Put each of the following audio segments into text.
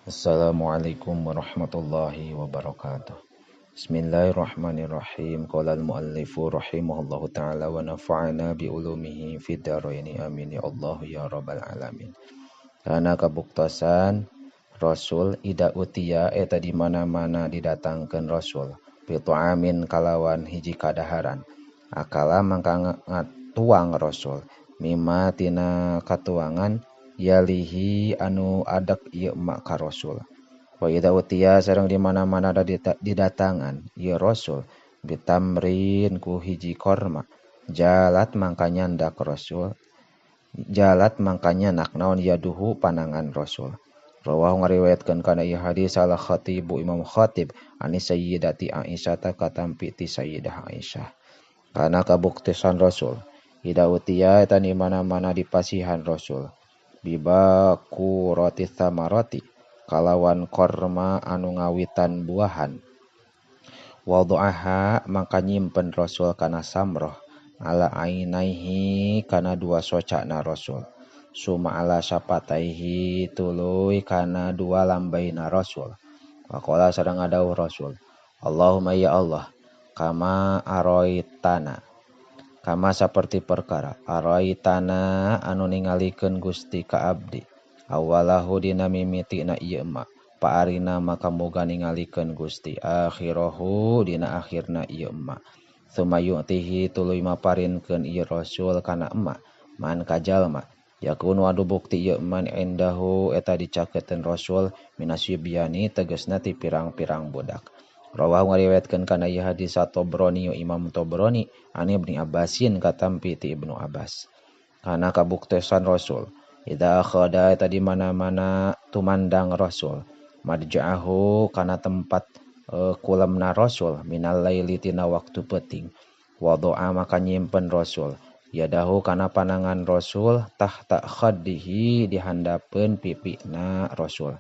Assalamualaikum warahmatullahi wabarakatuh. Bismillahirrahmanirrahim. Qala al-muallifu rahimahullahu ta'ala wa nafa'ana bi ulumihi fid dharaini amin ya Allah ya rabbal alamin. Kana kabuktosan Rasul ida utia eta di mana-mana didatangkeun Rasul bi ta'amin kalawan hiji kadaharan. Akala mangka ngatuang Rasul mimma tina katuangan yalihi anu adak ieu ma ka Rasul. Wa idza utiya sareng di mana-mana didatangan ieu Rasul bitamrin ku hiji korma jalat mangka nyandak Rasul jalat mangka nyanak naon yaduhu panangan Rasul. Rawahu ngariwayatkeun kana ieu hadis al Khatibu Imam Khatib ani Sayyidati Aisyah ta katampi ti Sayyidah Aisyah. Kana kabuktisan Rasul ida utiya eta di mana-mana dipasihan Rasul bibaku roti samaroti kalawan korma anu ngawitan buahan wadu'aha mangka nyimpen Rasul kana samroh ala ainaihi kana dua socana Rasul suma ala sapataihi tuluy kana dua lambaina Rasul. Waqala sareng ngadawuh Rasul, Allahumma ya Allah kama aroitana kama saperti perkara aroitana anu ningalikeun Gusti ka abdi awalahu dina mimitina ieu ma paarina maka moga ningalikeun Gusti akhirahu dina akhirna ieu ma suma yu'tihi tuluy maparinkeun ieu Rasul kana emak man kajalma yakunu adu bukti ieu man indahu eta dicaketeun Rasul minasyibyani tegasna ti pirang-pirang budak. Rawahu ngariwayatkeun kana ieu hadis Tobroni Imam Tobroni an Ibni Abbasin katampi ti Ibnu Abbas. Kana kabuktesan Rasul idza akhadha eta di mana-mana tumandang Rasul madja'ahu kana tempat kulemna Rasul minal laili tina waktu peuting wadu'a maka nyimpen Rasul yadahu kana panangan Rasul tahta khaddihi dihandapeun pipina Rasul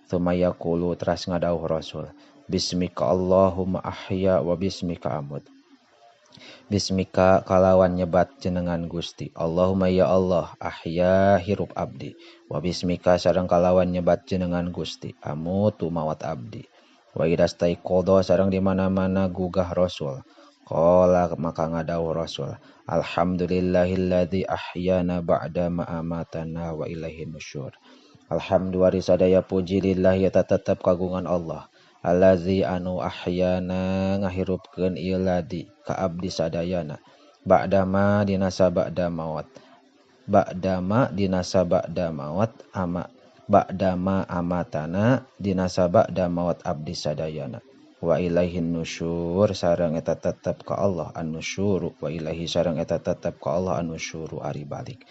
tsumma yaqulu teras ngadawuh Rasul bismika Allahumma ahya wa bismika amut. Bismika kalawan nyebat jenengan Gusti Allahumma ya Allah ahya hirup abdi wa bismika sareng kalawan nyebat jenengan Gusti amutu mawat abdi. Wa idastaiqadha sareng di mana-mana gugah Rasul qala maka ngadawuh Rasul alhamdulillahilladzi ahyana ba'da ma amatana wa ilaihi nusyur. Alhamdulillah sadaya puji lillahi eta tetep kagungan Allah allazi anu ahyana ngahirupkeun ieu ladi ka abdi sadayana ba'dama dinasa ba'da maut ba'dama dinasa ba'da maut ama ba'dama amatana dinasa ba'da maut abdi sadayana wa ilaihin nusyur sareng eta tetep ka Allah an-nusyur wa ilaihi sareng eta tetep ka Allah an-nusyuru ari balik.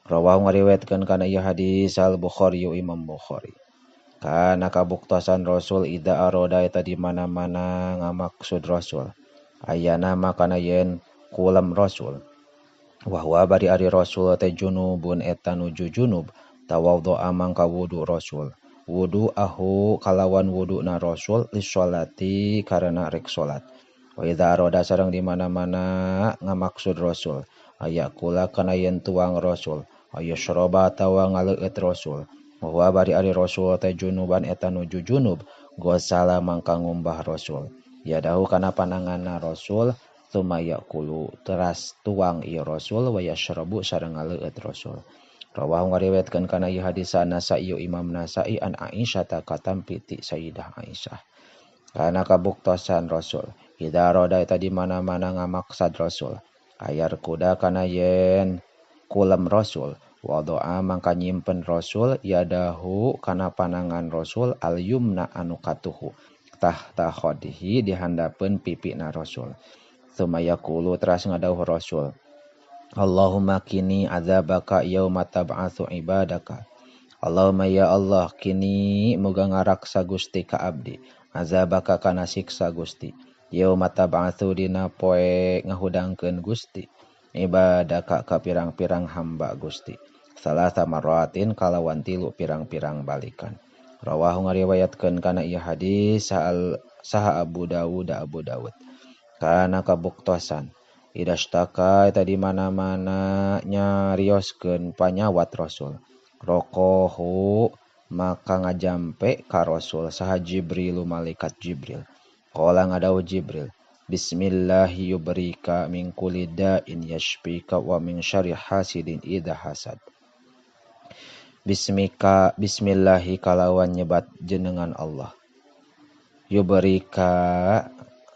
Rawahu ngariwayatkeun kana ieu hadis al Bukhari Imam Bukhari. Kana kabuktosan Rasul ida aroda eta di mana-mana ngamaksud Rasul ayana makana yen kulem Rasul wahwa bari ari Rasul teh junubun eta nuju junub tawaddoa mangka wudu Rasul wudu ahu kalawan wuduna Rasul lisolati karena rek salat wa idza aroda sareng di mana-mana ngamaksud Rasul aya kula kana yen tuang Rasul aya syroba atawa ngaleueut Rasul bahwa bari ari Rasul teh junuban eta nuju junub gosala mangka ngumbah Rasul yadahu kana pananganna Rasul tsumma yaqulu teras tuang ieu Rasul wa yashrabu sareng ngaleueut Rasul. Rawahu ngariwayatkeun kana ieu hadis Nasa'i Imam Nasa'i an Aisyah ta katampi ti Sayyidah Aisyah. Kana kabuktosan Rasul idza arada eta di mana-mana ngamaksad Rasul ayar kuda kana yen kulem Rasul wadoa mangka nyimpen Rasul yadahu kana panangan Rasul al yumna anu katuhu tahta khadihi dihandapeun pipina Rasul tsumma yaqulu teras ngadawuh Rasul Allahumma kini azabaka yauma tab'atsu ibadaka. Allahumma ya Allah kini muga ngaraksa Gusti ka abdi azabaka kana siksa Gusti yauma tab'atsu dina poe ngahudangkeun Gusti ibadaka ka pirang-pirang hamba Gusti salasa marratin kalawan tilu pirang-pirang balikan. Rawahu ngariwayatkeun kana ieu hadis saha Abu Dawud Abu Dawud. Kana kabuktosan idastaka eta di mana-mana nyarioskeun panyawat Rasul rokohu maka ngajampe ka Rasul saha Jibrilu malaikat Jibril. Qala ngadawuh Jibril, bismillahi yubrika min kulli da'in yashfika wa min syarri hasidin idza hasad. Bismika bismillahi kalawan nyebat jenengan Allah. Yubrika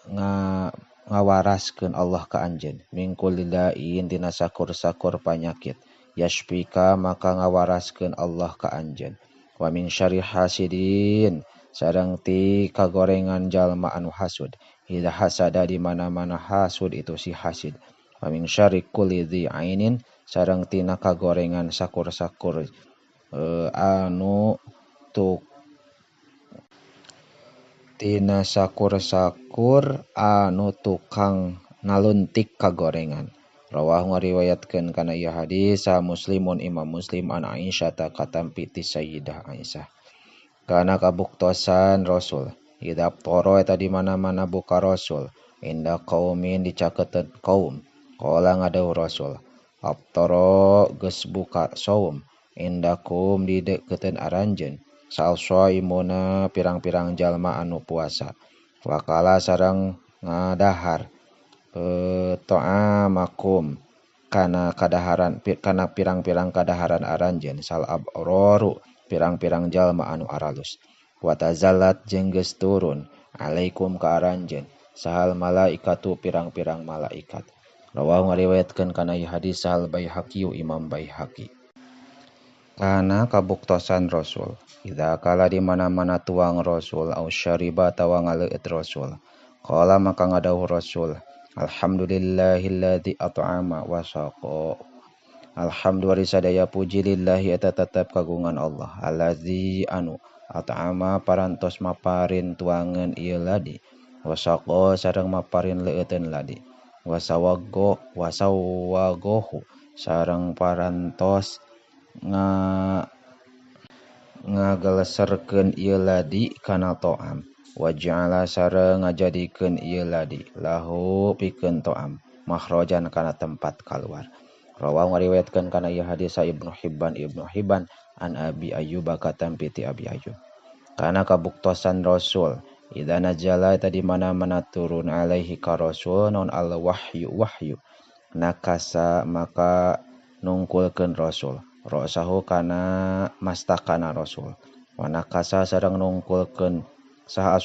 ngawaraskeun Allah ka anjeun min kulli da'in tina sakur-sakur panyakit. Yashfika maka ngawaraskeun Allah ka anjeun. Wa min syarri hasidin sareng ti kagorengan jalma anu hasud. Idza hasada di mana-mana hasud itu si hasid. Wa min syarri kulli dzi ainin sareng tina kagorengan sakur-sakur anu tuk tina sakur-sakur anu tukang naluntik kagorengan. Rawahu ngariwayatkeun kana ieu hadis sa Muslimun Imam Muslim an Aisyah ta katampi ti Sayyidah Aisyah. Kana kabuktosan Rasul idza toro eta di mana-mana buka Rasul inda qaumin dicaketeun kaum. Qala ngadawuh Rasul aftara geus buka saum indakum di deketeun aranjeun sal shaimuna pirang-pirang jalma anu puasa wakala sareng ngadahar ta'amakum kana kadaharan kana pirang-pirang kadaharan aranjeun sal abraru pirang-pirang jalma anu aralus wa tazallat jeung geus turun alaikum ka aranjeun sahal malaikatu pirang-pirang malaikat. Rawahu ngariwayatkeun kana ieu hadis sahal Baihaqi Imam Baihaqi. Kana kabuktosan Rasul idza kala di mana-mana tuang Rasul au syariba atawa ngaleueut Rasul qala maka ngadawuh Rasul alhamdulillahilladzi at'ama wa saqa. Alhamdulillah sadaya puji lillahi eta tetep kagungan Allah allazi anu at'ama parantos maparin tuangeun ieu ladi wa saqa sareng maparin leueuteun ladi wasawago wasawagohu sareng parantos ngageleserkeun ieu ladi kana to'am wa ja'ala sareng ngajadikeun ieu ladi lahu pikeun to'am makhrajan kana tempat kaluar. Rawahu ngariwayatkeun kana ieu hadis Ibnu Hibban an Abi Ayyub katampi ti Abi Ayyub. Kana kabuktosan Rasul idza nazala eta di mana-mana turun alaihi ka Rasul non al wahyu wahyu nakasa maka nungkulkeun Rasul rosahu kana mastakana Rasul wa nakasa sareng nungkulkeun saha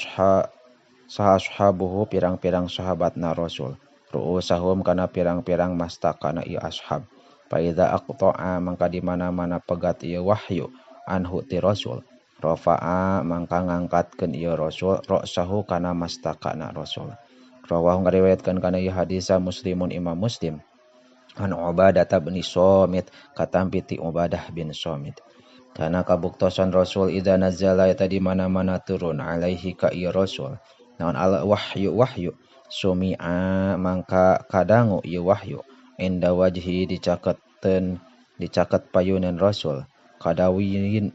ashabuhu pirang-pirang sahabatna Rasul ru'usahum kana pirang-pirang mastakana ieu ashab. Fa idza aqta'a mangka di mana-mana pegat ieu wahyu anhu ti Rasul rafa'a mangka ngangkatkeun ieu Rasul rosahu kana mastakana Rasul. Rawahu ngariwayatkeun kana ieu hadis Muslimun Imam Muslim an Ubadah bin Somit katampi ti Ubadah bin Somit. Kana kabuktosan Rasul idza nazala eta di mana-mana turun alaihi ka ieu Rasul naon al wahyu wahyu sumi'a mangka kadangu ieu wahyu inda wajhi dicaketeun dicaket payunan Rasul kadawiyin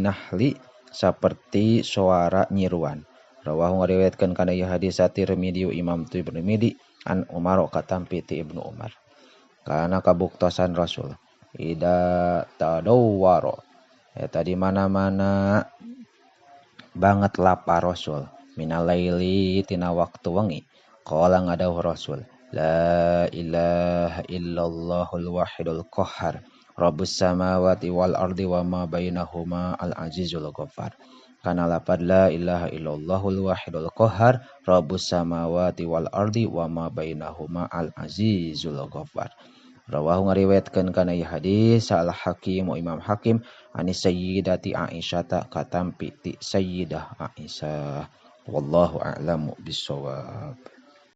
nahli saperti suara nyiruan. Rawahu ngariwayatkeun kana ieu hadis Tirmidzi Imam Tirmidzi an Umar katampi ti Ibnu Umar. Kana kabuktosan Rasul ida tadawwara eta di mana-mana banget lapar Rasul minal laili tina waktu wengi qala ngadawuh Rasul la ilaha illallahul wahidul qahhar rabbus samawati wal ardi wa ma bainahuma al azizul ghaffar. Kana lapad la ilaha illallahul wahidul qahhar rabbus samawati wal ardi wa ma bainahuma al azizul ghaffar. Rawahu ngariwayatkeun kana ieu hadis al Hakim Imam Hakim an Sayyidati Aisyah katampi ti Sayyidah Aisyah. Wallahu a'lamu bissawab.